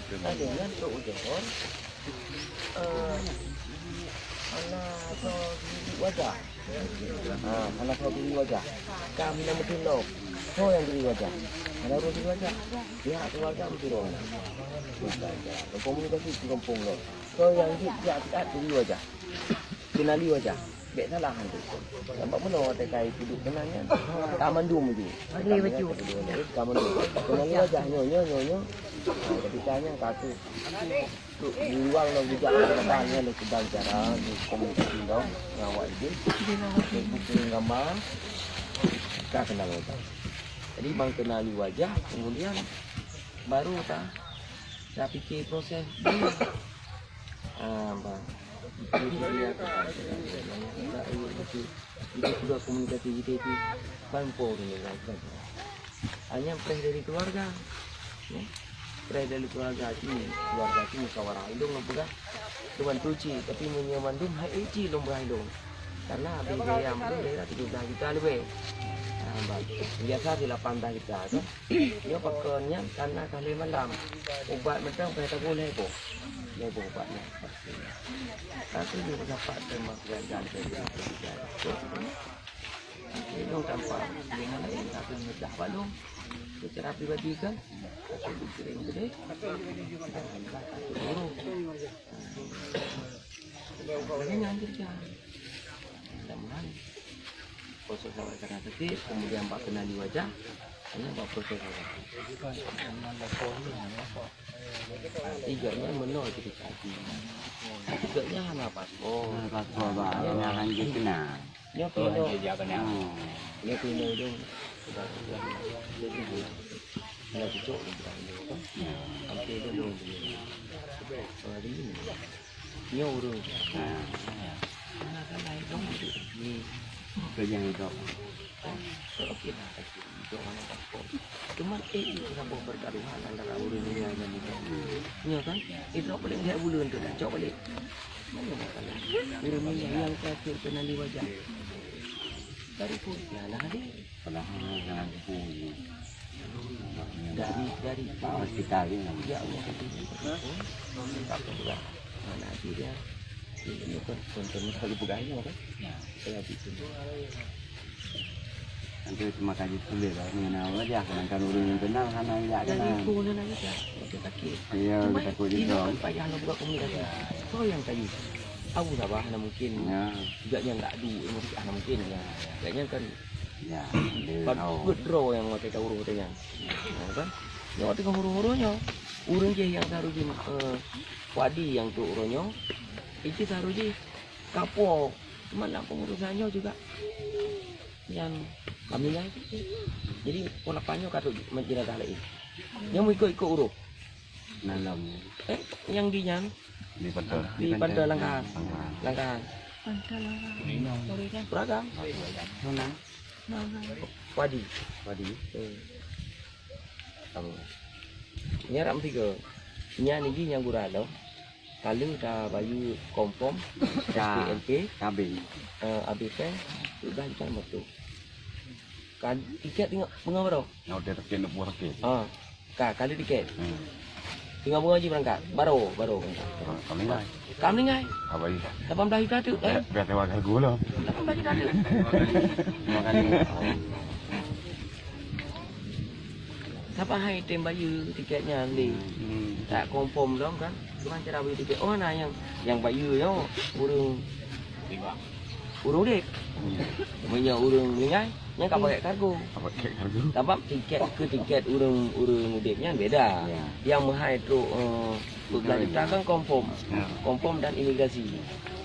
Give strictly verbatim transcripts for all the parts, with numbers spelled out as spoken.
Tadi nyan trok u Johor, eh, hana soe giri wajah. Ha, hana soe giri wajah. Ka meunan meuteun lom. Soe nyang giri wajah? Hana ureueng giri wajah. Pihak keluarga meuteun lom. Komunikasi di kampung lom. Soe nyang jeuet siat-siat giri wajah. Kenali wajah. Bèk salah hantu. Sabab meunoe watèe ka ipeuduek keunan nyan. Ka mandum ju. Ka mandum. Kenali wajah nyoe, nyoe, nyoe, nyoe. Ha, ketika nyan ka tu. Tu, di luar nyoe bijak mata nyan lé keudang cara di komunikasi nyoe ngon awak jih. Untuk kirim gambar. Ka kenal wajah. Jadi bang kenali wajah, kemudian baru ta, ta pikir proses. Ah, bah. Itu dia tu. Itu juga komunikasi kita itu. Kan pun ni kan. Hanya preh dari keluarga. Ya. Preh dari keluarga tu, keluarga tu musyawarah ilong lom peugah. Cuman tu cit, tapi meunyoe mandum hai cit lom peugah ilong. Karena habis biaya mandum daerah tujuh belas juta lebih. Ah, bah. Biasa di lapan belas juta tu. Nyoe pakon nyan kana ka lhèe malam. Ubat mantong ka tabu lhèe boh. Lhèe boh ubat nyan. Tapi nyoe dapat terima keluarga dari keluarga. Nyoe tanpa dengan lain, tapi mudah balong. Secara pribadi kan, tapi dikirim gede. Guru. Jadi nyan kerja. Mudah-mudahan proses awak karena sakit, kemudian bak kenali wajah, hanya bak proses awak. Iganya menolak jadi kaki. Iganya hana paspor. Hana paspor, bah. Hana hanjeuet kenal. Nyoe pinoe. Hanjeuet jak kenal. Hmm. Nyoe pinoe dong. Hana cocok dong. Ya. Oke dong. Nyoe ureueng. Ha. Nah, kan lain dong. Ni. Kerja ni dong. Kan, oke lah, oke. Dong mana paspor. Cuman, eh, itu saboh pertaruhan antara ureueng dunia nyan ni kan. Nyoe kan, itu paling dia buleuen tu dah cok balik. Mana masalah? Ureueng dunia yang kafir kenali wajah. Dari pun, ya lah, deh. Padahal jangan tepung ni. Dari, dari hospital ni. Ya Allah, itu. Tak apa juga. Mana hati dia? Ini kan, kan, kan, kalau pegang ini, kan? Ya. Saya habis tu. Nanti terima kasih tulis lah. Mengenal aja, sedangkan orang yang kenal, hana yang tak Dari kenal. Pun nak aja. Okey, sakit. Ya, cuma kita takut ini juga. Kan payah nak buat komunikasi. Ya, ya. Kau yang kayu. Aku sabar, hana mungkin. Ya. Juga yang tak adu, hana mungkin. Ya, ya. Agaknya kan Ya, dia Pat tahu. Peuet droe nyang watèe ka uroe watèe nyan. Ha, kan? Nyoe watèe ka uroe-uroe nyoe. Ureueng jih nyang saru jih, eh, wadi nyang trok uroe nyoe. Itu saru jih kapo. Cuma nak pengurusan nyoe juga. Nyan kami nyan. Jadi, pola panyo ka trok jenazah laén. Nyang meuikot-ikot uroe. Dalam. Eh, nyang di nyan. Di Pantai. Di Pantai Langkahan. Langkahan. Langkahan. Pantai Langkahan. Beragam. Sana. Langkahan. Padi. Padi. Hmm. Apa? Nyan ram tiga. Nyan niji nyang gura lo. Kalau dah bayu konfirm, Dah. S P L P, Habis. Eh, habis kan, sudah ikan metu. Kan tiket tengok bunga baru. Nak udah tiket nak buah tiket. Ah. Ka, kali tiket. Hmm. Tengok bunga ji berangkat. Baru, baru berangkat. Kami ngai. Kami ngai. Apa ini? Lapan belas juta tu, eh? Biar, biar tewak lagu lah. Lapan belas juta tu. Terima kasih. Siapa hai tem bayu tiket nyan di? Hmm. Tak konfirm dong kan? Cuma cara bayu tiket. Oh, nah yang yang bayu yo urung Ureueng udép. Hmm. Meunyoe ureueng meuninggai, nyan ka pakai kargo. Ka pakai kargo. Sabab tiket, keu tiket ureueng, ureueng udép nyan beda. Ya. Nyang meuhai trok, eh, dua belas juta kan konfirm. Ya. Konfirm dan imigrasi.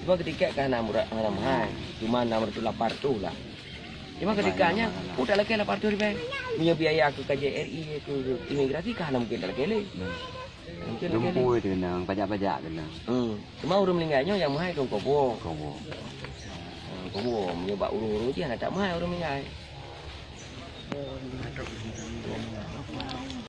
Cuma keu tiket ka hana murah, hana meuhai. Cuma enam ratus lapan ratus lah. Cuma keu tiket nyan, oh, tak lakèe lapan ratus ribèe. Meunyoe biaya keu K J R I, keu imigrasi ka hana mungkin tak lakèe lé. Hmm. Mungkin lakèe lé. Lumpur itu kena, pajak-pajak kena. Hmm. Cuma ureueng meuninggai nyoe nyang meuhai keu kubu. Kubu. Ha, kubu. Meunyoe bak ureueng-ureueng jih hana that meuhai ureueng meuninggai.